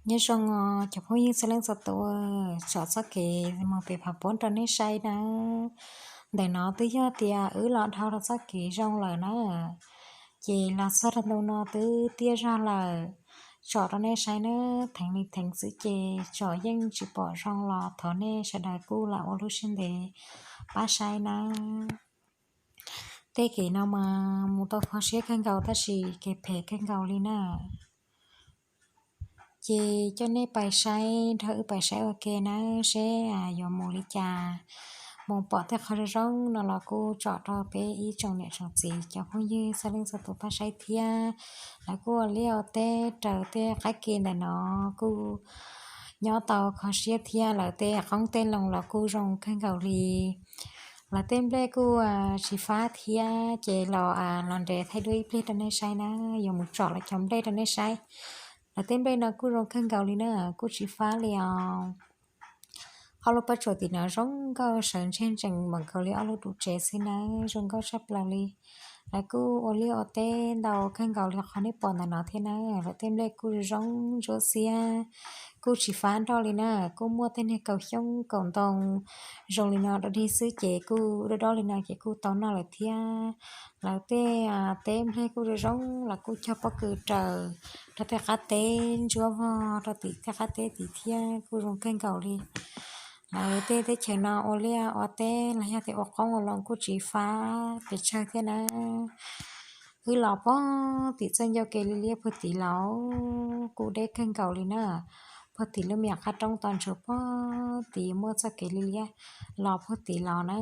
Nyob zoo os cov phooj ywg txhua leej txhua tus, tsom txoj kev mus pem phav puab rau nej saib nawb. Ntawm no twb yog tias wb los dhau rau txoj kev zoo lawm na, ces los txog rau ntu no twb tiaj zog lawm. Tsom rau nej saib nawb, theev li theev xwb ces tsom yeej tsis pom zoo los thov nej sawv daws kuj lam ua lub siab ntev pab saib nawb. Tej kev no mas mus tau kho siab kawg nkaus tab sis kev phem kawg nkaus li na. Ces coj nej pais saib nrog wb pais saib ua ke nawb seb yuav mus li cas. Mus pom tej qhov zoo zoo no los kuj tsom rau peb ib tsoom niam tsoom txiv cov phooj ywg txhua leej txhua tus pab saib thiab. Lawv kuj ua liaj ua teb raws tej qab ke ntawm no kuj nyob tau kho siab thiab lawv tej qoob tej loo los kuj zoo kawg nkaus li. Lawv tej nplej kuj tsis fab thiab ces los los nres thaij duab ib pliag rau nej saib na, yuav mus tsom lawv cov nplej rau nej saib. Lawv tej nplej no kuj zoo kawg nkaus li na, kuj tsis fab li os. Ob lub pob tsuas tim no zoo nkauj sawv ntseg ntsees npaum nkaus li ob lub ru tsev xwb nawb, zoo nkauj tshaj plaws li. Lawv kuj ua liaj ua teb ntau kawg nkaus li qhov nej pom ntawm no thiab na, lawv tej nplej kuj zoo ntsuab xiab, kuj tsis fab nroj li na, kuj muaj tej niag kaum xyoob kaum ntoo zoo li no rau dig xwb ces kuj dob dob li no ces kuj tau noj lawm thiab. Lawv tej teb nplej kuj zoo zoo, lawv kuj cog pob kws raws rau tej qab teb ntsuab vog rau tim tej qab teb tim thiab kuj zoo kawg nkaus li. Lawv tej teb chaws no ua liaj ua teb los yog tias ua qoob ua loo kuj tsis fab pes tsawg thiab na. Wb los pog tim txoj ncauj kev liab liab puag tim los kuj deb kawg nkaus li na. Puag tim lub me nyuam qab roob tos ntsuag pog tim muaj txoj kev liab liab los puag tim los na,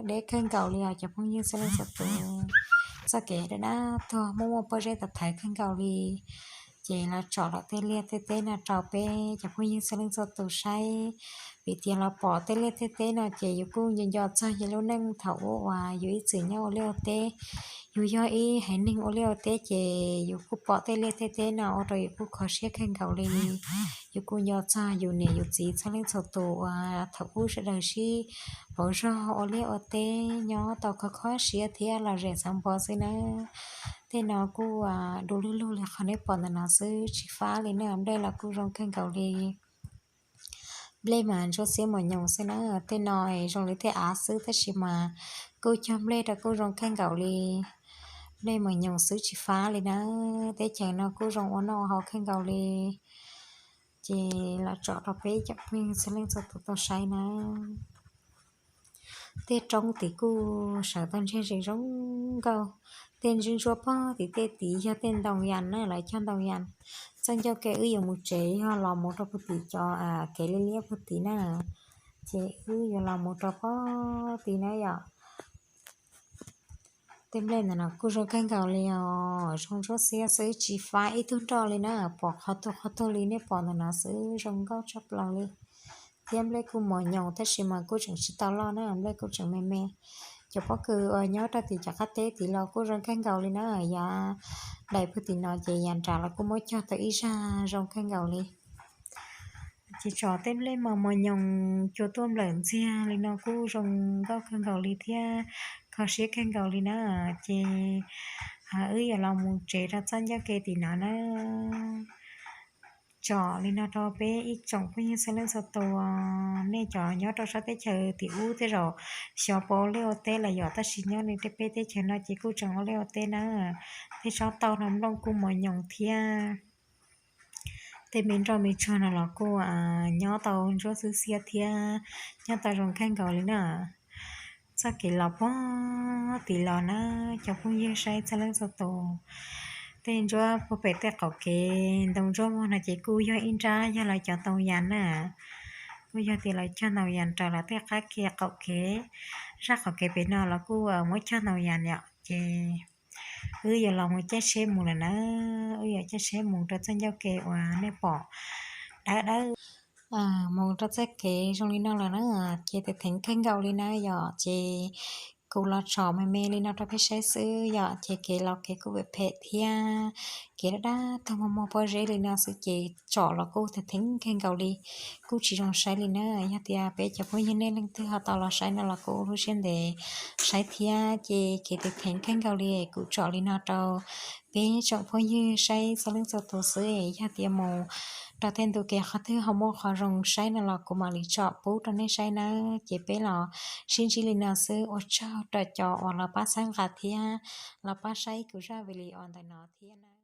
deb kawg nkaus li os cov phooj ywg txhua leej txhua tus. Txoj kev dab dab tuag muaj muaj pob zeb tawv thawv kawg nkaus li. Ces los tsom lawm tej liaj tej teb no rau peb cov phooj ywg txhua leej txhua tus saib. Vim tias los pom tej liaj tej teb no ces yus kuj nco nco txog yus lub neej thaum ub uas yus ib txwm nyob ua liaj ua teb. Yus yog ib haiv neeg ua liaj ua teb ces yus kuj pom tej liaj tej teb no ua rau yus kuj kho siab kawg nkaus li. Yus kuj nco txog yus niam yus txiv txhua leej txhua tus uas thaum ub sawv daws sib pauv zog ua liaj ua teb nyob tau kho kho siab thiab lom zem xav npo xwb na. Tej no kuj du lug lug li qhov nej pom ntawm no xwb tsis fab li na, nplej los kuj zoo kawg nkaus li. Nplej mas ntsuab xiab mos nyoos xwb na, tej no zoo li tej av xwb tab sis mas kuj cog nplej rau kuj zoo kawg nkaus li. Nplej mos nyoos xwb tsis fab li na, teb chaws no kuj zoo ua noj ua haus kawg nkaus li. Ces los tsom rau peb cov phooj ywg txhua leej txhua tus tau saib na. Tej roob tim kuj sawv tau ntseg zees zoo nkauj. Tej ntsuab ntsuab pog tim tej tid yog tej ntoo yas na, lawv cog ntoo yas. Txoj ncauj kev wb yuav mus tsev yog los mus rau puag tim cov kev liab liab puag tim na, ces wb yuav los mus rau pog tid na yom. Tej nplej ntawm no kuj zoo kawg nkaus li os, zoo ntsuab xiab xwb tsis fab ib tug nroj li na, pom qhov tuag qhov tuag li nej pom ntawm no xwb zoo nkauj tshaj plaws li. Thiab nplej kuj mos nyoos tab sis mas kuj tseem tsis tau loj na, nplej kuj tseem me me. Cov pob kws uas nyob rau tim cov qab teb tid los kuj zoo kawg nkaus li na, yav daim puag tim no ces yav nram los kuj muab cog tau ib zaj zoo kawg nkaus li. Ces tsom tej nplej mos mos nyoos cua tuaj nplawm ntxiag li no kuj zoo nkauj kawg nkaus li thiab kho siab kawg nkaus li na. Ces wb yuav los mus tsev rau txoj ncauj kev tim no na. Tsom li no rau peb ib tsoom phooj ywg txhua leej txhua tus, nej cov nyob rau sab teb chaws tim ub tej zaum xyov puas ua liaj ua teb lawm yom, tab sis nyob li peb teb chaws no ces kuj tseem ua liaj ua teb na. Tej tsob tauj no nplooj kuj mos nyoos thiab. Tej me nroj me tsuag no los kuj nyob tau ntsuab xwb xiab thiab nyob tau zoo kawg nkaus li na. Txoj kev los pog tim los na, cov phooj ywg saib txhua leej txhua tus. Tej ntsuab puag pem tej qaum kev ntoo ntsuab vog no ces kuj yog ib nrab yog lawv cov ntoo yas na. Kuj yog tias lawv cog ntoo yas raws lawv tej qab ke qaum kev. Zaj qaum kev pem no los kuj muab cog ntoo yas yom, ces wb yuav los mus caij tsheb mus lawm na. Wb yuav caij tsheb mus rau txoj ncauj kev uas nej pom dawb dawb mus rau txoj kev zoo li no lawm na, ces tes theev kawg nkaus li na yom, ces kuv los tsom me me li no rau peb saib xwb yom, ces kev los kev kuj phem phem thiab, kev dab dab tuag muaj muaj pob zeb li no xwb ces tsom los kuj tes theev kawg nkaus li, kuj tsis zoo saib li na. Yog tias peb cov phooj ywg nej leej twg ho tau los saib no los kuj ua lub siab ntev saib thiab, ces kev tes theev kawg nkaus li, kuv tsom li no rau peb tsoom phooj ywg saib txhua leej txhua tus xwb, yog tias mus Rau tej ntu kev qhov twg ho muaj qhov zoo saib no los kuv mam li tso pub rau nej saib nawb. Ces peb los sib ntsib li no xwb, ua tsaug rau cov uas los pab txhawb nqa thiab los pab saib kuv zaj video ntawm no thiab nawb.